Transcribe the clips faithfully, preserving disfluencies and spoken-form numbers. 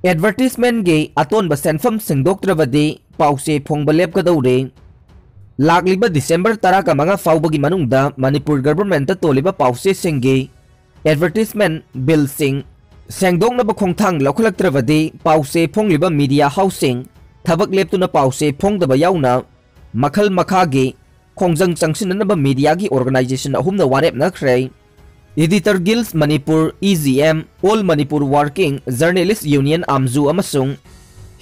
ꯑꯦꯗꯚꯔꯇꯤꯁꯃꯦꯟꯒꯤ ꯑꯇꯣꯟꯕ ꯁꯦꯟꯐꯝ ꯁꯦꯡꯗꯣꯛꯇ꯭ꯔꯕꯗꯤ ꯄꯥꯎꯆꯦ ꯐꯣꯡꯕ ꯂꯦꯞꯀꯗꯧꯔꯦ꯫ ꯂꯥꯛꯂꯤꯕ ꯗꯤꯁꯦꯝꯕꯔ ꯇꯔꯥꯒ ꯃꯉꯥ ꯐꯥꯎꯕꯒꯤ ꯃꯅꯨꯡꯗ ꯃꯅꯤꯄꯨꯔ ꯒꯚꯔꯟꯃꯦꯟꯠꯇ ꯇꯣꯜꯂꯤꯕ ꯄꯥꯎꯆꯦꯁꯤꯡꯒꯤ ꯑꯦꯗꯚꯔꯇꯤꯁꯃꯦꯟ ꯕꯤꯜꯁꯤꯡ ꯁꯦꯡꯗꯣꯛꯅꯕ ꯈꯣꯡꯊꯥꯡ ꯂꯧꯈꯠꯂꯛꯇ꯭ꯔꯕꯗꯤ ꯄꯥꯎꯆꯦ ꯐꯣꯡꯂꯤꯕ ꯃꯤꯗꯤꯌꯥ ꯍꯥꯎꯁꯁꯤꯡ ꯊꯕꯛ ꯂꯦꯞꯇꯨꯅ ꯄꯥꯎꯆꯦ ꯐꯣꯡꯗꯕ ꯌꯥꯎꯅ ꯃꯈꯜ ꯃꯈꯥꯒꯤ ꯈꯣꯡꯖꯪ ꯆꯪꯁꯤꯟꯅꯅꯕ ꯃꯤꯗꯤꯌꯥꯒꯤ ꯑꯣꯔꯒꯅꯥꯏꯖꯦꯁꯟ ꯑꯍꯨꯝꯅ ꯋꯥꯔꯦꯞꯅꯈ꯭ꯔꯦ꯫ Editor Guild Manipur, E G M, All Manipur Working Journalist Union, AMJU, ꯑꯃꯁꯨꯡ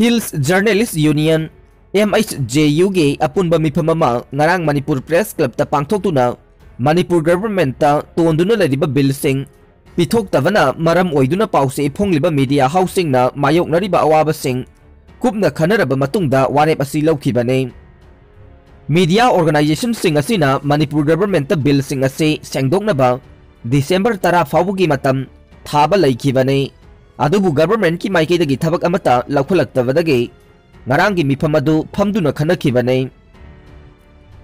Hills Journalist Union, M H J U ꯒꯤ ꯑꯄꯨꯟꯕ ꯃꯤꯐꯝ ꯑꯃ ꯉꯔꯥꯡ ꯃꯅꯤꯄꯨꯔ ꯄ꯭ꯔꯦꯁ ꯀ꯭ꯂꯕꯇ ꯄꯥꯡꯊꯣꯛꯇꯨꯅ ꯃꯅꯤꯄꯨꯔ ꯒꯚꯔꯟꯃꯦꯟꯠꯇ ꯇꯣꯟꯗꯨꯅ ꯂꯩꯔꯤꯕ ꯕꯤꯜꯁꯤꯡ ꯄꯤꯊꯣꯛꯇꯕꯅ ꯃꯔꯝ ꯑꯣꯏꯗꯨꯅ ꯄꯥꯎꯆꯦ ꯐꯣꯡꯂꯤꯕ ꯃꯤꯗꯤꯌꯥ ꯍꯥꯎꯁꯁꯤꯡꯅ ꯃꯥꯌꯣꯛꯅꯔꯤꯕ ꯑꯋꯥꯕꯁꯤꯡ ꯀꯨꯞꯅ ꯈꯟꯅꯔꯕ ꯃꯇꯨꯡꯗ ꯋꯥꯔꯦꯞ ꯑꯁꯤ ꯂꯧꯈꯤꯕꯅꯤ꯫ ꯃꯤꯗꯤꯌꯥ ꯑꯣꯔꯒꯅꯥꯏꯖꯦꯁꯟꯁꯤꯡ ꯑꯁꯤꯅ ꯃꯅꯤꯄꯨꯔ ꯒꯚꯔꯟꯃꯦꯟꯠꯇ ꯕꯤꯜꯁꯤꯡ ꯑꯁꯤ ꯁꯦꯡꯗꯣꯛꯅꯕ ꯗꯤꯁꯦꯝꯕꯔ ꯇꯔꯥ ꯐꯥꯎꯕꯒꯤ ꯃꯇꯝ ꯊꯥꯕ ꯂꯩꯈꯤꯕꯅꯤ꯫ ꯑꯗꯨꯕꯨ ꯒꯚꯔꯟꯃꯦꯟꯠꯀꯤ ꯃꯥꯏꯀꯩꯗꯒꯤ ꯊꯕꯛ ꯑꯃꯠꯇ ꯂꯧꯈꯠꯂꯛꯇꯕꯗꯒꯤ ꯉꯔꯥꯡꯒꯤ ꯃꯤꯐꯝ ꯑꯗꯨ ꯐꯝꯗꯨꯅ ꯈꯟꯅꯈꯤꯕꯅꯤ꯫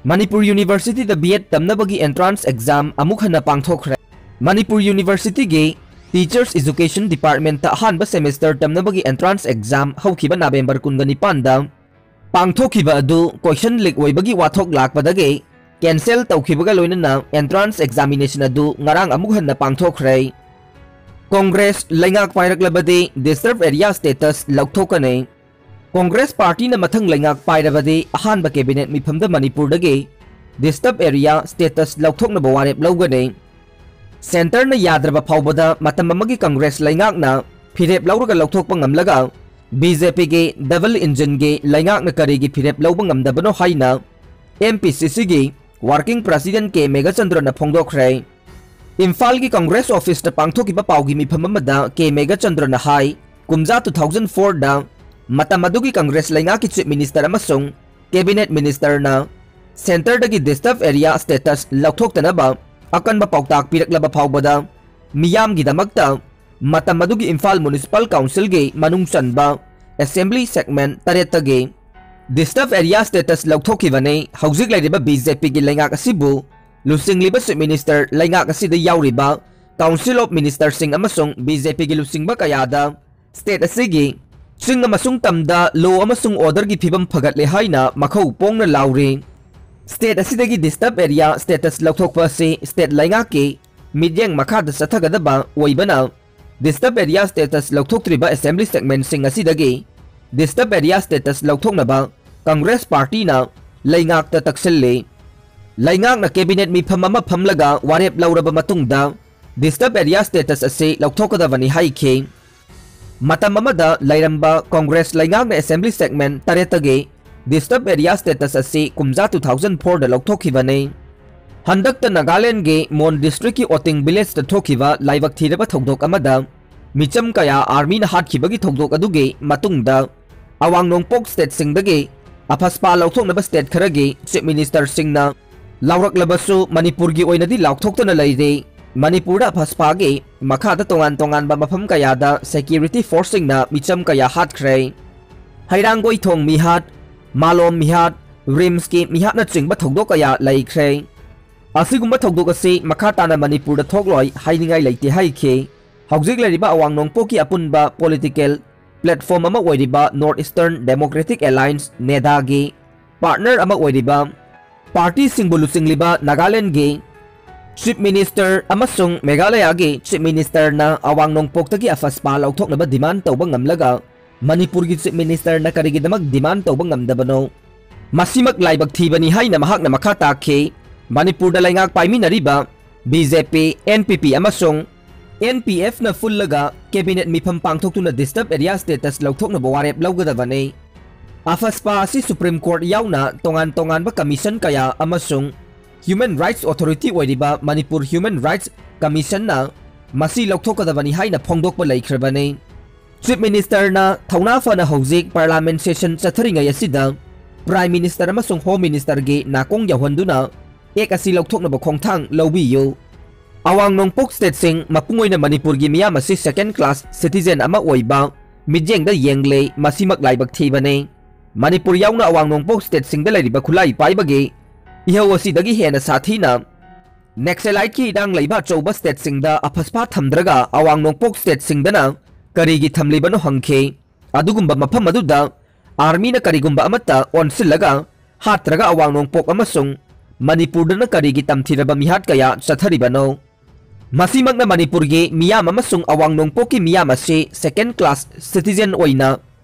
ꯃꯅꯤꯄꯨꯔ ꯌꯨꯅꯤꯚꯔꯁꯤꯇꯤꯗ B.Ed ꯇꯝꯅꯕꯒꯤ ꯑꯦꯟꯇ꯭ꯔꯥꯟꯁ ꯑꯦꯛꯖꯥꯝ ꯑꯃꯨꯛ ꯍꯟꯅ ꯄꯥꯡꯊꯣꯛꯈ꯭ꯔꯦ꯫ ꯃꯅꯤꯄꯨꯔ ꯌꯨꯅꯤꯚꯔꯁꯤꯇꯤꯒꯤ Teachers Education Departmentꯇ ꯑꯍꯥꯟꯕ ꯁꯦꯃꯦꯁꯇꯔ ꯇꯝꯅꯕꯒꯤ ꯑꯦꯟꯇ꯭ꯔꯥꯟꯁ ꯑꯦꯛꯖꯥꯝ ꯍꯧꯈꯤꯕ ꯅꯕꯦꯝꯕꯔ ꯀꯨꯟꯒ ꯅꯤꯄꯥꯟꯗ ꯄꯥꯡꯊꯣꯛꯈꯤꯕ ꯑꯗꯨ ꯀꯣꯏꯁꯟ ꯂꯤꯛ ꯑꯣꯏꯕꯒꯤ ꯋꯥꯊꯣꯛ ꯂꯥꯛꯄꯗꯒꯤ ꯀꯦꯟꯁꯦꯜ ꯇꯧꯈꯤꯕꯒ ꯂꯣꯏꯅꯅ ꯑꯦꯟꯇ꯭ꯔꯥꯟꯁ ꯑꯦꯛꯖꯥꯃꯤꯅꯦꯁꯟ ꯑꯗꯨ ꯉꯔꯥꯡ ꯑꯃꯨꯛ ꯍꯟꯅ ꯄꯥꯡꯊꯣꯛꯈ꯭ꯔꯦ꯫ ꯀꯣꯡꯒ꯭ꯔꯦꯁ ꯂꯩꯉꯥꯛ ꯄꯥꯏꯔꯛꯂꯕꯗꯤ ꯗꯤꯁꯇꯔꯕ ꯑꯦꯔꯤꯌꯥ ꯁ꯭ꯇꯦꯇꯁ ꯂꯧꯊꯣꯛꯀꯅꯤ꯫ ꯀꯣꯡꯒ꯭ꯔꯦꯁ ꯄꯥꯔꯇꯤꯅ ꯃꯊꯪ ꯂꯩꯉꯥꯛ ꯄꯥꯏꯔꯕꯗꯤ ꯑꯍꯥꯟꯕ ꯀꯦꯕꯤꯅꯦꯠ ꯃꯤꯐꯝꯗ ꯃꯅꯤꯄꯨꯔꯗꯒꯤ ꯗꯤꯁꯇꯔꯕ ꯑꯦꯔꯤꯌꯥ ꯁ꯭ꯇꯦꯇꯁ ꯂꯧꯊꯣꯛꯅꯕ ꯋꯥꯔꯦꯞ ꯂꯧꯒꯅꯤ꯫ ꯁꯦꯟꯇꯔꯅ ꯌꯥꯗ꯭ꯔꯕ ꯐꯥꯎꯕꯗ ꯃꯇꯝ ꯑꯃꯒꯤ ꯀꯪꯒ꯭ꯔꯦꯁ ꯂꯩꯉꯥꯛꯅ ꯐꯤꯔꯦꯞ ꯂꯧꯔꯒ ꯂꯧꯊꯣꯛꯄ ꯉꯝꯂꯒ BJPꯒꯤ ꯗꯕꯜ ꯏꯟꯖꯤꯟꯒꯤ ꯂꯩꯉꯥꯛꯅ ꯀꯔꯤꯒꯤ ꯐꯤꯔꯦꯞ ꯂꯧꯕ ꯉꯝꯗꯕꯅꯣ ꯍꯥꯏꯅ MPCCꯒꯤ ꯋꯥꯔꯀꯤꯡ ꯄ꯭ꯔꯁꯤꯗꯦꯟꯠ ꯀꯦ ꯃꯦꯘꯆꯟꯗ꯭ꯔꯅ ꯐꯣꯡꯗꯣꯛꯈ꯭ꯔꯦ꯫ ꯏꯝꯐꯥꯜꯒꯤ ꯀꯪꯒ꯭ꯔꯦꯁ ꯑꯣꯐꯤꯁꯇ ꯄꯥꯡꯊꯣꯛꯈꯤꯕ ꯄꯥꯎꯒꯤ ꯃꯤꯐꯝ ꯑꯃꯗ ꯀꯦ ꯃꯦꯘꯆꯟꯗ꯭ꯔꯅ ꯍꯥꯏ, ꯀꯨꯝꯖꯥ two thousand fourꯗ ꯃꯇꯝ ꯑꯗꯨꯒꯤ ꯀꯪꯒ꯭ꯔꯦꯁ ꯂꯩꯉꯥꯛꯀꯤ ꯆꯤꯐ ꯃꯤꯅꯤꯁꯇꯔ ꯑꯃꯁꯨꯡ ꯀꯦꯕꯤꯅꯦꯠ ꯃꯤꯅꯤꯁꯇꯔꯅ ꯁꯦꯟꯇꯔꯗꯒꯤ ꯗꯤꯁꯇꯔꯕ ꯑꯦꯔꯤꯌꯥ ꯁ꯭ꯇꯦꯇꯁ ꯂꯧꯊꯣꯛꯇꯅꯕ ꯑꯀꯟꯕ ꯄꯥꯎꯇꯥꯛ ꯄꯤꯔꯛꯂꯕ ꯐꯥꯎꯕꯗ ꯃꯤꯌꯥꯝꯒꯤꯗꯃꯛꯇ ꯃꯇꯝ ꯑꯗꯨꯒꯤ ꯏꯝꯐꯥꯜ ꯃ꯭ꯌꯨꯅꯤꯁꯤꯄꯥꯜ ꯀꯥꯎꯟꯁꯤꯜꯒꯤ ꯃꯅꯨꯡ ꯆꯟꯕ ꯑꯦꯁꯦꯝꯕ꯭ꯂꯤ ꯁꯦꯒꯃꯦꯟꯠ ꯇꯔꯦꯠꯇꯒꯤ ꯗꯤꯁꯇꯔꯕ ꯑꯦꯔꯤꯌꯥ ꯁ꯭ꯇꯦꯇꯁ ꯂꯧꯊꯣꯛꯈꯤꯕꯅꯤ꯫ ꯍꯧꯖꯤꯛ ꯂꯩꯔꯤꯕ BJPꯒꯤ ꯂꯩꯉꯥꯛ ꯑꯁꯤꯕꯨ ꯂꯨꯆꯤꯡꯂꯤꯕ ꯆꯤꯐ ꯃꯤꯅꯤꯁꯇꯔ, ꯂꯩꯉꯥꯛ ꯑꯁꯤꯗ ꯌꯥꯎꯔꯤꯕ ꯀꯥꯎꯟꯁꯤꯜ ꯑꯣꯐ ꯃꯤꯅꯤꯁꯇꯔꯁꯤꯡ ꯑꯃꯁꯨꯡ BJPꯒꯤ ꯂꯨꯆꯤꯡꯕ ꯀꯌꯥꯗ State ꯑꯁꯤꯒꯤ ꯆꯤꯡ ꯑꯃꯁꯨꯡ ꯇꯝꯗ law ꯑꯃꯁꯨꯡ orderꯒꯤ ꯐꯤꯕꯝ ꯐꯒꯠꯂꯦ ꯍꯥꯏꯅ ꯃꯈꯧ ꯄꯣꯡꯅ ꯂꯥꯎꯔꯤ꯫ State ꯑꯁꯤꯗꯒꯤ disturb area status ꯂꯧꯊꯣꯛꯄ ꯑꯁꯤ state ꯂꯩꯉꯥꯛꯀꯤ ꯃꯤꯠꯌꯦꯡ ꯃꯈꯥꯗ ꯆꯠꯊꯒꯗꯕ ꯑꯣꯏꯕꯅ, disturb area status ꯂꯧꯊꯣꯛꯇ꯭ꯔꯤꯕ assembly segmentꯁꯤꯡ ꯑꯁꯤꯗꯒꯤ disturb area status ꯂꯧꯊꯣꯛꯅꯕ Congress partyꯅ ꯂꯩꯉꯥꯛꯇ ꯇꯛꯁꯤꯜꯂꯤ꯫ ꯂꯩꯉꯥꯛꯅ cabinet ꯃꯤꯐꯝ ꯑꯃ ꯐꯝꯂꯒ ꯋꯥꯔꯦꯞ ꯂꯧꯔꯕ ꯃꯇꯨꯡꯗ disturb area status ꯑꯁꯤ ꯂꯧꯊꯣꯛꯀꯗꯕꯅꯤ ꯍꯥꯏꯈꯤ꯫ ꯃꯇꯝ ꯑꯃꯗ ꯂꯩꯔꯝꯕ Congress ꯂꯩꯉꯥꯛꯅ assembly segment ꯇꯔꯦꯠꯇꯒꯤ disturb area status ꯑꯁꯤ ꯀꯨꯝꯖꯥ two thousand fourꯗ ꯂꯧꯊꯣꯛꯈꯤꯕꯅꯤ꯫ ꯍꯟꯗꯛꯇ ꯅꯥꯒꯥꯂꯦꯟꯒꯤ ꯃꯣꯟ districtꯀꯤ ꯑꯣꯇꯤꯡ villageꯇ ꯊꯣꯛꯈꯤꯕ ꯂꯥꯏꯕꯛ ꯊꯤꯔꯕ ꯊꯧꯗꯣꯛ ꯑꯃꯗ ꯃꯤꯆꯝ ꯀꯌꯥ armyꯅ ꯍꯥꯠꯈꯤꯕꯒꯤ ꯊꯧꯗꯣꯛ ꯑꯗꯨꯒꯤ ꯃꯇꯨꯡꯗ ꯑꯋꯥꯡ ꯅꯣꯡꯄꯣꯛ stateꯁꯤꯡꯗꯒꯤ AFSPA ꯂꯧꯊꯣꯛꯅꯕ state ꯈꯔꯒꯤ chief ministerꯁꯤꯡꯅ ꯂꯥꯎꯔꯛꯂꯕꯁꯨ ꯃꯅꯤꯄꯨꯔꯒꯤ ꯑꯣꯏꯅꯗꯤ ꯂꯥꯎꯊꯣꯛꯇꯅ ꯂꯩꯔꯤ꯫ ꯃꯅꯤꯄꯨꯔꯗ AFSPAꯒꯤ ꯃꯈꯥꯗ ꯇꯣꯉꯥꯟ ꯇꯣꯉꯥꯟꯕ ꯃꯐꯝ ꯀꯌꯥꯗ security forceꯁꯤꯡꯅ ꯃꯤꯆꯝ ꯀꯌꯥ ꯍꯥꯠꯈ꯭ꯔꯦ꯫ ꯍꯩꯔꯥꯡꯒꯣꯏꯊꯣꯡ ꯃꯤꯍꯥꯠ, ꯃꯥꯂꯣꯝ ꯃꯤꯍꯥꯠ, RIMSꯀꯤ ꯃꯤꯍꯥꯠꯅꯆꯤꯡꯕ ꯊꯧꯗꯣꯛ ꯀꯌꯥ ꯂꯩꯈ꯭ꯔꯦ꯫ ꯑꯁꯤꯒꯨꯝꯕ ꯊꯧꯗꯣꯛ ꯑꯁꯤ ꯃꯈꯥ ꯇꯥꯅ ꯃꯅꯤꯄꯨꯔꯗ ꯊꯣꯛꯂꯣꯏ ꯍꯥꯏꯅꯤꯡꯉꯥꯏ ꯂꯩꯇꯦ ꯍꯥꯏꯈꯤ꯫ ꯍꯧꯖꯤꯛ ꯂꯩꯔꯤꯕ ꯑꯋꯥꯡ ꯅꯣꯡꯄꯣꯛꯀꯤ ꯑꯄꯨꯟꯕ political platform ꯑꯃ ꯑꯣꯏꯔꯤꯕ North Eastern Democratic Alliance, NEDAꯒꯤ partner ꯑꯃ ꯑꯣꯏꯔꯤꯕ partyꯁꯤꯡꯕꯨ ꯂꯨꯆꯤꯡꯂꯤꯕ ꯅꯥꯒꯥꯂꯦꯟꯒꯤ chief minister ꯑꯃꯁꯨꯡ ꯃꯦꯘꯥꯂꯌꯥꯒꯤ chief ministerꯅ ꯑꯋꯥꯡ ꯅꯣꯡꯄꯣꯛꯇꯒꯤ AFSPA ꯂꯧꯊꯣꯛꯅꯕ demand ꯇꯧꯕ ꯉꯝꯂꯒ ꯃꯅꯤꯄꯨꯔꯒꯤ chief ministerꯅ ꯀꯔꯤꯒꯤꯗꯃꯛ demand ꯇꯧꯕ ꯉꯝꯗꯕꯅꯣ? ꯃꯁꯤꯃꯛ ꯂꯥꯏꯕꯛ ꯊꯤꯕꯅꯤ ꯍꯥꯏꯅ ꯃꯍꯥꯛꯅ ꯃꯈꯥ ꯇꯥꯈꯤ꯫ ꯃꯅꯤꯄꯨꯔꯗ ꯂꯩꯉꯥꯛ ꯄꯥꯏꯃꯤꯟꯅꯔꯤꯕ BJP, NPP ꯑꯃꯁꯨꯡ NPFꯅ ꯄꯨꯜꯂꯒ cabinet ꯃꯤꯐꯝ ꯄꯥꯡꯊꯣꯛꯇꯨꯅ disturb area status ꯂꯧꯊꯣꯛꯅꯕ ꯋꯥꯔꯦꯞ ꯂꯧꯒꯗꯕꯅꯤ꯫ AFSPA ꯑꯁꯤ Supreme Court ꯌꯥꯎꯅ ꯇꯣꯉꯥꯟ ꯇꯣꯉꯥꯟꯕ commission ꯀꯌꯥ ꯑꯃꯁꯨꯡ Human Rights Authority ꯑꯣꯏꯔꯤꯕ Manipur Human Rights Commissionꯅ ꯃꯁꯤ ꯂꯧꯊꯣꯛꯀꯗꯕꯅꯤ ꯍꯥꯏꯅ ꯐꯣꯡꯗꯣꯛꯄ ꯂꯩꯈ꯭ꯔꯕꯅꯤ꯫ Chief Ministerꯅ ꯊꯧꯅꯥ ꯐꯅ ꯍꯧꯖꯤꯛ Parliament session ꯆꯠꯊꯔꯤꯉꯩ ꯑꯁꯤꯗ Prime Minister ꯑꯃꯁꯨꯡ Home Ministerꯒꯤ ꯅꯥꯀꯣꯡ ꯌꯧꯍꯟꯗꯨꯅ act ꯑꯁꯤ ꯂꯧꯊꯣꯛꯅꯕ ꯈꯣꯡꯊꯥꯡ ꯂꯧꯕꯤꯌꯨ꯫ ꯑꯋꯥꯡ ꯅꯣꯡꯄꯣꯛ stateꯁꯤꯡ, ꯃꯄꯨꯡ ꯑꯣꯏꯅ ꯃꯅꯤꯄꯨꯔꯒꯤ ꯃꯤꯌꯥꯝ ꯑꯁꯤ second class citizen ꯑꯃ ꯑꯣꯏꯕ ꯃꯤꯠꯌꯦꯡꯗ ꯌꯦꯡꯂꯦ, ꯃꯁꯤꯃꯛ ꯂꯥꯏꯕꯛ ꯊꯤꯕꯅꯤ꯫ ꯃꯅꯤꯄꯨꯔ ꯌꯥꯎꯅ ꯑꯋꯥꯡ ꯅꯣꯡꯄꯣꯛ stateꯁꯤꯡꯗ ꯂꯩꯔꯤꯕ ꯈꯨꯠꯂꯥꯏ ꯄꯥꯏꯕꯒꯤ ꯏꯍꯧ ꯑꯁꯤꯗꯒꯤ ꯍꯦꯟꯅ ꯁꯥꯊꯤꯅ Naxaliteꯀꯤ ꯏꯔꯥꯡ ꯂꯩꯕ ꯑꯆꯧꯕ stateꯁꯤꯡꯗ AFSPA ꯊꯝꯗ꯭ꯔꯒ ꯑꯋꯥꯡ ꯅꯣꯡꯄꯣꯛ stateꯁꯤꯡꯗꯅ ꯀꯔꯤꯒꯤ ꯊꯝꯂꯤꯕꯅꯣ ꯍꯪꯈꯤ꯫ ꯑꯗꯨꯒꯨꯝꯕ ꯃꯐꯝ ꯑꯗꯨꯗ ꯑꯥꯔꯃꯤꯅ ꯀꯔꯤꯒꯨꯝꯕ ꯑꯃꯠꯇ ꯑꯣꯟꯁꯤꯜꯂꯒ ꯍꯥꯠꯇ꯭ꯔꯒ ꯑꯋꯥꯡ ꯅꯣꯡꯄꯣꯛ ꯑꯃꯁꯨꯡ ꯃꯅꯤꯄꯨꯔꯗꯅ ꯀꯔꯤꯒꯤ ꯇꯝꯊꯤꯔꯕ ꯃꯤꯍꯥꯠ ꯀꯌꯥ ꯆꯠꯊꯔꯤꯕꯅꯣ? ꯃꯁꯤꯃꯛꯅ ꯃꯅꯤꯄꯨꯔꯒꯤ ꯃꯤꯌꯥꯝ ꯑꯃꯁꯨꯡ ꯑꯋꯥꯡ ꯅꯣꯡꯄꯣꯛꯀꯤ ꯃꯤꯌꯥꯝ ꯑꯁꯤ second class citizen ꯑꯣꯏꯅ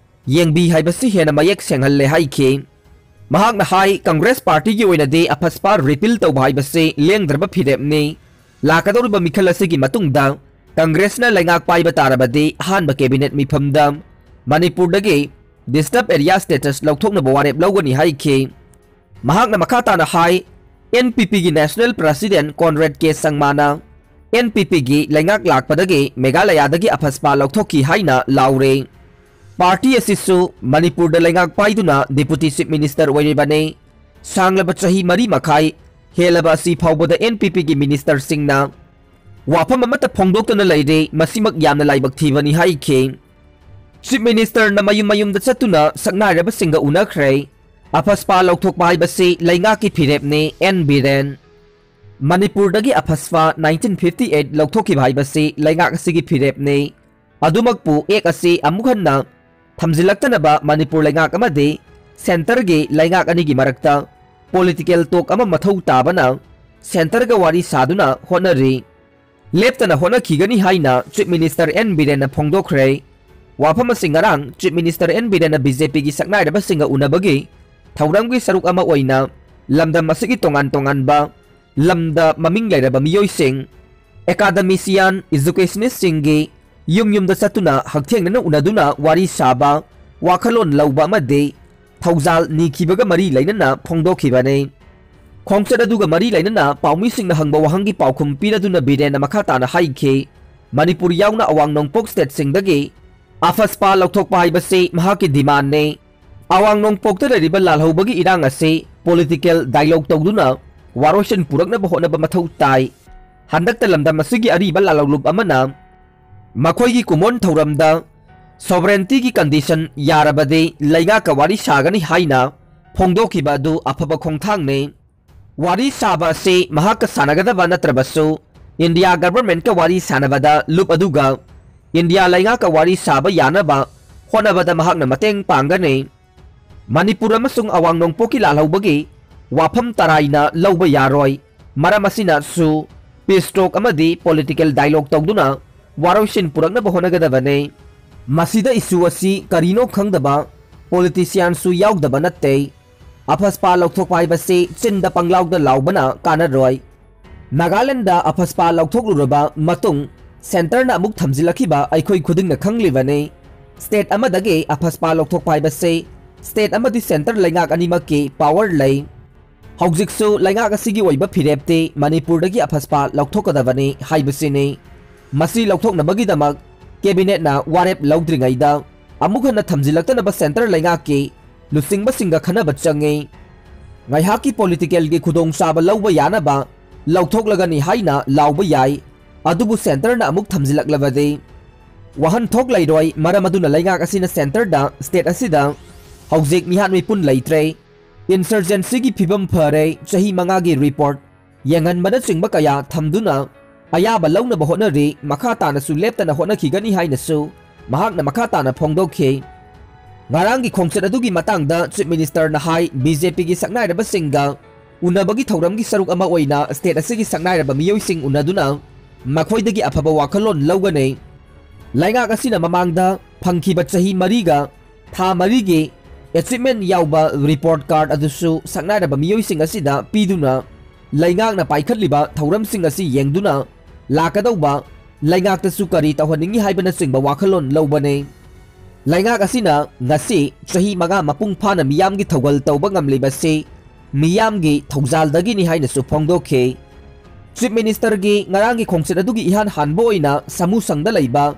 ꯌꯦꯡꯕꯤ ꯍꯥꯏꯕꯁꯤ ꯍꯦꯟꯅ ꯃꯌꯦꯛ ꯁꯦꯡꯍꯜꯂꯦ ꯍꯥꯏꯈꯤ꯫ ꯃꯍꯥꯛꯅ ꯍꯥꯏ, ꯀꯪꯒ꯭ꯔꯦꯁ ꯄꯥꯔꯇꯤꯒꯤ ꯑꯣꯏꯅꯗꯤ ꯑꯐꯁꯄꯥ repeal ꯇꯧꯕ ꯍꯥꯏꯕꯁꯤ ꯂꯦꯡꯗ꯭ꯔꯕ ꯐꯤꯔꯦꯞꯅꯤ꯫ ꯂꯥꯛꯀꯗꯧꯔꯤꯕ ꯃꯤꯈꯜ ꯑꯁꯤꯒꯤ ꯃꯇꯨꯡꯗ ꯀꯪꯒ꯭ꯔꯦꯁꯅ ꯂꯩꯉꯥꯛ ꯄꯥꯏꯕ ꯇꯥꯔꯕꯗꯤ ꯑꯍꯥꯟꯕ cabinet ꯃꯤꯐꯝꯗ ꯃꯅꯤꯄꯨꯔꯗꯒꯤ disturb area status ꯂꯧꯊꯣꯛꯅꯕ ꯋꯥꯔꯦꯞ ꯂꯧꯒꯅꯤ ꯍꯥꯏꯈꯤ꯫ ꯃꯍꯥꯛꯅ ꯃꯈꯥ ꯇꯥꯅ ꯍꯥꯏ, NPPꯒꯤ national president Conrad K ꯁꯪꯃꯥꯅ NPPꯒꯤ ꯂꯩꯉꯥꯛ ꯂꯥꯛꯄꯗꯒꯤ ꯃꯦꯘꯥꯂꯌꯥꯗꯒꯤ ꯑꯐꯁꯄꯥ ꯂꯧꯊꯣꯛꯈꯤ ꯍꯥꯏꯅ ꯂꯥꯎꯔꯦ꯫ ꯄꯥꯔꯇꯤ ꯑꯁꯤꯁꯨ ꯃꯅꯤꯄꯨꯔꯗ ꯂꯩꯉꯥꯛ ꯄꯥꯏꯗꯨꯅ deputy chief minister ꯑꯣꯏꯔꯤꯕꯅꯤ꯫ ꯁꯥꯡꯂꯕ ꯆꯍꯤ ꯃꯔꯤ ꯃꯈꯥꯏ ꯍꯦꯜꯂꯕ ꯑꯁꯤ ꯐꯥꯎꯕꯗ NPPꯒꯤ ministerꯁꯤꯡꯅ ꯋꯥꯐꯝ ꯑꯃꯠꯇ ꯐꯣꯡꯗꯣꯛꯇꯅ ꯂꯩꯔꯦ꯫ ꯃꯁꯤꯃꯛ ꯌꯥꯝꯅ ꯂꯥꯏꯕꯛ ꯊꯤꯕꯅꯤ ꯍꯥꯏꯈꯤ꯫ Chief ministerꯅ ꯃꯌꯨꯝ ꯃꯌꯨꯝꯗ ꯆꯠꯇꯨꯅ ꯁꯛꯅꯥꯏꯔꯕꯁꯤꯡꯒ ꯎꯅꯈ꯭ꯔꯦ꯫ ꯑꯐꯁꯄꯥ ꯂꯧꯊꯣꯛꯄ ꯍꯥꯏꯕꯁꯤ ꯂꯩꯉꯥꯛꯀꯤ ꯐꯤꯔꯦꯞꯅꯤ, ꯑꯦꯟ ꯕꯤꯔꯦꯟ꯫ ꯃꯅꯤꯄꯨꯔꯗꯒꯤ ꯑꯐꯁꯄꯥ nineteen fifty eight ꯂꯧꯊꯣꯛꯈꯤꯕ ꯍꯥꯏꯕꯁꯤ ꯂꯩꯉꯥꯛ ꯑꯁꯤꯒꯤ ꯐꯤꯔꯦꯞꯅꯤ꯫ ꯑꯗꯨꯃꯛꯄꯨ act ꯑꯁꯤ ꯑꯃꯨꯛ ꯍꯟꯅ ꯊꯝꯖꯤꯜꯂꯛꯇꯅꯕ ꯃꯅꯤꯄꯨꯔ ꯂꯩꯉꯥꯛ ꯑꯃꯗꯤ centreꯒꯤ ꯂꯩꯉꯥꯛ ꯑꯅꯤꯒꯤ ꯃꯔꯛꯇ political talk ꯑꯃ ꯃꯊꯧ ꯇꯥꯕꯅ centreꯒ ꯋꯥꯔꯤ ꯁꯥꯗꯨꯅ ꯍꯣꯠꯅꯔꯤ꯫ ꯂꯦꯞꯇꯅ ꯍꯣꯠꯅꯈꯤꯒꯅꯤ ꯍꯥꯏꯅ Chief Minister ꯑꯦꯟ ꯕꯤꯔꯦꯟꯅ ꯐꯣꯡꯗꯣꯛꯈ꯭ꯔꯦ꯫ ꯋꯥꯐꯝ ꯑꯁꯤ ꯉꯔꯥꯡ Chief Minister ꯑꯦꯟ ꯕꯤꯔꯦꯟꯅ BJPꯒꯤ ꯁꯛꯅꯥꯏꯔꯕꯁꯤꯡꯒ ꯎꯅꯕꯒꯤ ꯊꯧꯔꯝꯒꯤ ꯁꯔꯨꯛ ꯑꯃ ꯑꯣꯏꯅ ꯂꯝꯗꯝ ꯑꯁꯤꯒꯤ ꯇꯣꯉꯥꯟ ꯇꯣꯉꯥꯟꯕ ꯂꯝꯗ ꯃꯃꯤꯡ ꯂꯩꯔꯕ ꯃꯤꯑꯣꯏꯁꯤꯡ, academician, educationistꯁꯤꯡꯒꯤ ꯌꯨꯝ ꯌꯨꯝꯗ ꯆꯠꯇꯨꯅ ꯍꯛꯊꯦꯡꯅꯅ ꯎꯅꯗꯨꯅ ꯋꯥꯔꯤ ꯁꯥꯕ, ꯋꯥꯈꯜꯂꯣꯟ ꯂꯧꯕ ꯑꯃꯗꯤ ꯊꯧꯖꯥꯜ ꯅꯤꯈꯤꯕꯒ ꯃꯔꯤ ꯂꯩꯅꯅ ꯐꯣꯡꯗꯣꯛꯈꯤꯕꯅꯤ꯫ ꯈꯣꯡꯆꯠ ꯑꯗꯨꯒ ꯃꯔꯤ ꯂꯩꯅꯅ ꯄꯥꯎꯃꯤꯁꯤꯡꯅ ꯍꯪꯕ ꯋꯥꯍꯪꯒꯤ ꯄꯥꯎꯈꯨꯝ ꯄꯤꯔꯗꯨꯅ ꯕꯤꯔꯦꯟꯅ ꯃꯈꯥ ꯇꯥꯅ ꯍꯥꯏꯈꯤ, ꯃꯅꯤꯄꯨꯔ ꯌꯥꯎꯅ ꯑꯋꯥꯡ ꯅꯣꯡꯄꯣꯛ stateꯁꯤꯡꯗꯒꯤ ꯑꯐꯁꯄꯥ ꯂꯧꯊꯣꯛꯄ ꯍꯥꯏꯕꯁꯤ ꯃꯍꯥꯛꯀꯤ demandꯅꯤ꯫ ꯑꯋꯥꯡ ꯅꯣꯡꯄꯣꯛꯇ ꯂꯩꯔꯤꯕ ꯂꯥꯜꯍꯧꯕꯒꯤ ꯏꯔꯥꯡ ꯑꯁꯤ political dialogue ꯇꯧꯗꯨꯅ ꯋꯥꯔꯣꯏꯁꯤꯟ ꯄꯨꯔꯛꯅꯕ ꯍꯣꯠꯅꯕ ꯃꯊꯧ ꯇꯥꯏ꯫ ꯍꯟꯗꯛꯇ ꯂꯝꯗꯝ ꯑꯁꯤꯒꯤ ꯑꯔꯤꯕ ꯂꯥꯜꯍꯧꯂꯨꯞ ꯑꯃꯅ ꯃꯈꯣꯏꯒꯤ ꯀꯨꯝꯑꯣꯟ ꯊꯧꯔꯝꯗ sovereigntyꯒꯤ condition ꯌꯥꯔꯕꯗꯤ ꯂꯩꯉꯥꯛꯀ ꯋꯥꯔꯤ ꯁꯥꯒꯅꯤ ꯍꯥꯏꯅ ꯐꯣꯡꯗꯣꯛꯈꯤꯕ ꯑꯗꯨ ꯑꯐꯕ ꯈꯣꯡꯊꯥꯡꯅꯤ꯫ ꯋꯥꯔꯤ ꯁꯥꯕ ꯑꯁꯤ ꯃꯍꯥꯛꯀ ꯁꯥꯟꯅꯒꯗꯕ ꯅꯠꯇ꯭ꯔꯕꯁꯨ, India governmentꯀ ꯋꯥꯔꯤ ꯁꯥꯟꯅꯕꯗ ꯂꯨꯞ ꯑꯗꯨꯒ ꯏꯟꯗꯤꯌꯥ ꯂꯩꯉꯥꯛꯀ ꯋꯥꯔꯤ ꯁꯥꯕ ꯌꯥꯅꯕ ꯍꯣꯠꯅꯕꯗ ꯃꯍꯥꯛꯅ ꯃꯇꯦꯡ ꯄꯥꯡꯒꯅꯤ꯫ ꯃꯅꯤꯄꯨꯔ ꯑꯃꯁꯨꯡ ꯑꯋꯥꯡ ꯅꯣꯡꯄꯣꯛꯀꯤ ꯂꯥꯜꯍꯧꯕꯒꯤ ꯋꯥꯐꯝ ꯇꯔꯥꯏꯅ ꯂꯧꯕ ꯌꯥꯔꯣꯏ, ꯃꯔꯝ ꯑꯁꯤꯅꯁꯨ peace talk ꯑꯃꯗꯤ political dialogue ꯇꯧꯗꯨꯅ ꯋꯥꯔꯣꯏꯁꯤꯟ ꯄꯨꯔꯛꯅꯕ ꯍꯣꯠꯅꯒꯗꯕꯅꯤ꯫ ꯃꯁꯤꯗ issue ꯑꯁꯤ ꯀꯔꯤꯅꯣ ꯈꯪꯗꯕ politicianꯁꯨ ꯌꯥꯎꯗꯕ ꯅꯠꯇꯦ꯫ ꯑꯐꯁꯄꯥ ꯂꯧꯊꯣꯛꯄ ꯍꯥꯏꯕꯁꯤ ꯆꯤꯟꯗ ꯄꯪꯂꯥꯎꯗ ꯂꯥꯎꯕꯅ ꯀꯥꯟꯅꯔꯣꯏ꯫ ꯅꯥꯒꯥꯂꯦꯟꯗ ꯑꯐꯁꯄꯥ ꯂꯧꯊꯣꯛꯂꯨꯔꯕ ꯃꯇꯨꯡ centreꯅ ꯑꯃꯨꯛ ꯊꯝꯖꯤꯜꯂꯛꯈꯤꯕ ꯑꯩꯈꯣꯏ ꯈꯨꯗꯤꯡꯅ ꯈꯪꯂꯤꯕꯅꯤ꯫ State ꯑꯃꯗꯒꯤ ꯑꯐꯁꯄꯥ ꯂꯧꯊꯣꯛꯄ ꯍꯥꯏꯕꯁꯤ state ꯑꯃꯗꯤ centre ꯂꯩꯉꯥꯛ ꯑꯅꯤꯃꯛꯀꯤ power ꯂꯩ꯫ ꯍꯧꯖꯤꯛꯁꯨ ꯂꯩꯉꯥꯛ ꯑꯁꯤꯒꯤ ꯑꯣꯏꯕ ꯐꯤꯔꯦꯞꯇꯤ ꯃꯅꯤꯄꯨꯔꯗꯒꯤ ꯑꯐꯁꯄꯥ ꯂꯧꯊꯣꯛꯀꯗꯕꯅꯤ ꯍꯥꯏꯕꯁꯤꯅꯤ꯫ ꯃꯁꯤ ꯂꯧꯊꯣꯛꯅꯕꯒꯤꯗꯃꯛ cabinetꯅ ꯋꯥꯔꯦꯞ ꯂꯧꯗ꯭ꯔꯤꯉꯩꯗ ꯑꯃꯨꯛ ꯍꯟꯅ ꯊꯝꯖꯤꯜꯂꯛꯇꯅꯕ centre ꯂꯩꯉꯥꯛꯀꯤ ꯂꯨꯆꯤꯡꯕꯁꯤꯡꯒ ꯈꯟꯅꯕ ꯆꯪꯉꯤ꯫ ꯉꯥꯏꯍꯥꯛꯀꯤ politicalꯒꯤ ꯈꯨꯗꯣꯡꯆꯥꯕ ꯂꯧꯕ ꯌꯥꯅꯕ ꯂꯧꯊꯣꯛꯂꯒꯅꯤ ꯍꯥꯏꯅ ꯂꯥꯎꯕ ꯌꯥꯏ, ꯑꯗꯨꯕꯨ centreꯅ ꯑꯃꯨꯛ ꯊꯝꯖꯤꯜꯂꯛꯂꯕꯗꯤ ꯋꯥꯍꯟꯊꯣꯛ ꯂꯩꯔꯣꯏ꯫ ꯃꯔꯝ ꯑꯗꯨꯅ ꯂꯩꯉꯥꯛ ꯑꯁꯤꯅ centreꯗ state ꯑꯁꯤꯗ ꯍꯧꯖꯤꯛ ꯃꯤꯍꯥꯠ ꯃꯤꯄꯨꯟ ꯂꯩꯇ꯭ꯔꯦ, insurgencyꯒꯤ ꯐꯤꯕꯝ ꯐꯔꯦ, ꯆꯍꯤ ꯃꯉꯥꯒꯤ report ꯌꯦꯡꯍꯟꯕꯅꯆꯤꯡꯕ ꯀꯌꯥ ꯊꯝꯗꯨꯅ ꯑꯌꯥꯕ ꯂꯧꯅꯕ ꯍꯣꯠꯅꯔꯤ, ꯃꯈꯥ ꯇꯥꯅꯁꯨ ꯂꯦꯞꯇꯅ ꯍꯣꯠꯅꯈꯤꯒꯅꯤ ꯍꯥꯏꯅꯁꯨ ꯃꯍꯥꯛꯅ ꯃꯈꯥ ꯇꯥꯅ ꯐꯣꯡꯗꯣꯛꯈꯤ꯫ ꯉꯔꯥꯡꯒꯤ ꯈꯣꯡꯆꯠ ꯑꯗꯨꯒꯤ ꯃꯇꯥꯡꯗ Chief Ministerꯅ ꯍꯥꯏ, BJPꯒꯤ ꯁꯛꯅꯥꯏꯔꯕꯁꯤꯡꯒ ꯎꯅꯕꯒꯤ ꯊꯧꯔꯝꯒꯤ ꯁꯔꯨꯛ ꯑꯃ ꯑꯣꯏꯅ state ꯑꯁꯤꯒꯤ ꯁꯛꯅꯥꯏꯔꯕ ꯃꯤꯑꯣꯏꯁꯤꯡ ꯎꯅꯗꯨꯅ ꯃꯈꯣꯏꯗꯒꯤ ꯑꯐꯕ ꯋꯥꯈꯜꯂꯣꯟ ꯂꯧꯒꯅꯤ꯫ ꯂꯩꯉꯥꯛ ꯑꯁꯤꯅ ꯃꯃꯥꯡꯗ ꯐꯪꯈꯤꯕ ꯆꯍꯤ ꯃꯔꯤꯒ ꯊꯥ ꯃꯔꯤꯒꯤ achievement ꯌꯥꯎꯕ report card ꯑꯗꯨꯁꯨ ꯁꯛꯅꯥꯏꯔꯕ ꯃꯤꯑꯣꯏꯁꯤꯡ ꯑꯁꯤꯗ ꯄꯤꯗꯨꯅ ꯂꯩꯉꯥꯛꯅ ꯄꯥꯏꯈꯠꯂꯤꯕ ꯊꯧꯔꯝꯁꯤꯡ ꯑꯁꯤ ꯌꯦꯡꯗꯨꯅ ꯂꯥꯛꯀꯗꯧꯕ ꯂꯩꯉꯥꯛꯇꯁꯨ ꯀꯔꯤ ꯇꯧꯍꯟꯅꯤꯡꯏ ꯍꯥꯏꯕꯅꯆꯤꯡꯕ ꯋꯥꯈꯜꯂꯣꯟ ꯂꯧꯕꯅꯤ꯫ ꯂꯩꯉꯥꯛ ꯑꯁꯤꯅ ꯉꯁꯤ ꯆꯍꯤ ꯃꯉꯥ ꯃꯄꯨꯡ ꯐꯥꯅ ꯃꯤꯌꯥꯝꯒꯤ ꯊꯧꯒꯜ ꯇꯧꯕ ꯉꯝꯂꯤꯕꯁꯤ ꯃꯤꯌꯥꯝꯒꯤ ꯊꯧꯖꯥꯜꯗꯒꯤꯅꯤ ꯍꯥꯏꯅꯁꯨ ꯐꯣꯡꯗꯣꯛꯈꯤ꯫ Chief Ministerꯒꯤ ꯉꯔꯥꯡꯒꯤ ꯈꯣꯡꯆꯠ ꯑꯗꯨꯒꯤ ꯏꯍꯥꯟ ꯍꯥꯟꯕ ꯑꯣꯏꯅ ꯁꯥꯃꯨꯁꯪꯗ ꯂꯩꯕ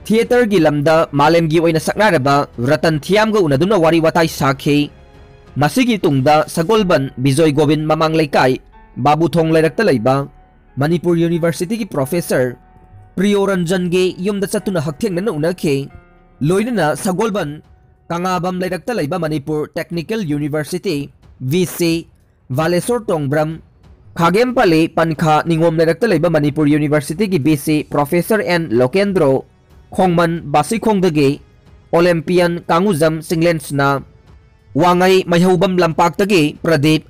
theatreꯒꯤ ꯂꯝꯗ ꯃꯥꯂꯦꯝꯒꯤ ꯑꯣꯏꯅ ꯁꯛꯅꯥꯏꯔꯕ ꯔꯇꯟ ꯊꯤꯌꯥꯝꯒ ꯎꯅꯗꯨꯅ ꯋꯥꯔꯤ ꯋꯥꯇꯥꯏ ꯁꯥꯈꯤ꯫ ꯃꯁꯤꯒꯤ ꯇꯨꯡꯗ ꯁꯒꯣꯜꯕꯟ ꯕꯤꯖꯣꯏ ꯒꯣꯕꯤꯟ ꯃꯃꯥꯡ ꯂꯩꯀꯥꯏ ꯕꯥꯕꯨꯊꯣꯡ ꯂꯩꯔꯛꯇ ꯂꯩꯕ ꯃꯅꯤꯄꯨꯔ Universityꯒꯤ professor ꯄ꯭ꯔꯤꯌꯣꯔꯟꯖꯟꯒꯤ ꯌꯨꯝꯗ ꯆꯠꯇꯨꯅ ꯍꯛꯊꯦꯡꯅꯅ ꯎꯅꯈꯤ꯫ ꯂꯣꯏꯅꯅ ꯁꯒꯣꯜꯕꯟ ꯀꯪꯂꯥꯕꯝ ꯂꯩꯔꯛꯇ ꯂꯩꯕ ꯃꯅꯤꯄꯨꯔ Technical University VC ꯚꯥꯂꯦꯁꯣꯔ ꯇꯣꯡꯕ꯭ꯔꯝ, ꯈꯥꯒꯦꯝꯄꯂꯤ ꯄꯟꯈꯥ ꯅꯤꯉꯣꯝ ꯂꯩꯔꯛꯇ ꯂꯩꯕ ꯃꯅꯤꯄꯨꯔ Universityꯒꯤ VC professor ꯑꯦꯟ ꯂꯣꯀꯦꯟꯗ꯭ꯔꯣ, ꯈꯣꯡꯃꯟ ꯕꯥꯁꯤꯈꯣꯡꯗꯒꯤ ꯑꯣꯂꯦꯝꯄꯤꯌꯟ ꯀꯥꯡꯉꯨꯖꯝ ꯆꯤꯡꯂꯦꯟꯁꯅ, ꯋꯥꯡꯉꯩ ꯃꯩꯍꯧꯕꯝ ꯂꯝꯄꯥꯛꯇꯒꯤ ꯄ꯭ꯔꯗꯤꯞ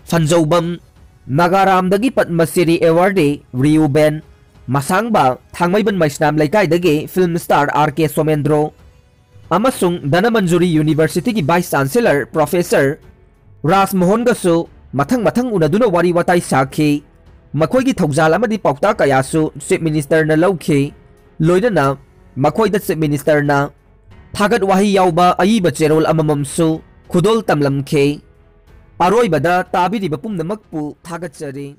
ꯐꯟꯖꯧꯕꯝ, ꯅꯥꯒꯥꯔꯥꯝꯗꯒꯤ ꯄꯗꯃꯁꯤꯔꯤ ꯑꯦꯋꯥꯔꯗꯤ ꯔꯤꯌꯨꯕꯦꯟ, ꯃꯁꯥꯡꯕ ꯊꯥꯡꯃꯩꯕꯟ ꯃꯩꯁꯅꯥꯝ ꯂꯩꯀꯥꯏꯗꯒꯤ ꯐꯤꯜꯝ ꯁ꯭ꯇꯥꯔ ꯑꯥꯔ ꯀꯦ ꯁꯣꯃꯦꯟꯗ꯭ꯔꯣ, ꯑꯃꯁꯨꯡ ꯙꯅꯃꯟꯖꯨꯔꯤ ꯌꯨꯅꯤꯚꯔꯁꯤꯇꯤꯒꯤ ꯚꯥꯏꯁ ꯆꯥꯟꯁꯦꯂꯔ ꯄ꯭ꯔꯣꯐꯦꯁꯔ ꯔꯥꯖ ꯃꯣꯍꯟꯒꯁꯨ ꯃꯊꯪ ꯃꯊꯪ ꯎꯅꯗꯨꯅ ꯋꯥꯔꯤ ꯋꯥꯇꯥꯏ ꯁꯥꯈꯤ꯫ ꯃꯈꯣꯏꯒꯤ ꯊꯧꯖꯥꯜ ꯑꯃꯗꯤ ꯄꯥꯎꯇꯥꯛ ꯀꯌꯥꯁꯨ ꯆꯤꯐ ꯃꯤꯅꯤꯁꯇꯔꯅ ꯂꯧꯈꯤ꯫ ꯂꯣꯏꯅꯅ ꯃꯈꯣꯏꯗ ꯆꯤꯐ ꯃꯤꯅꯤꯁꯇꯔꯅ ꯊꯥꯒꯠ ꯋꯥꯍꯩ ꯌꯥꯎꯕ ꯑꯏꯕ ꯆꯦꯔꯣꯜ ꯑꯃꯃꯝꯁꯨ ꯈꯨꯗꯣꯜ ꯇꯝꯂꯝꯈꯤ꯫ ꯑꯔꯣꯏꯕꯗ ꯇꯥꯕꯤꯔꯤꯕ ꯄꯨꯝꯅꯃꯛꯄꯨ ꯊꯥꯒꯠꯆꯔꯤ꯫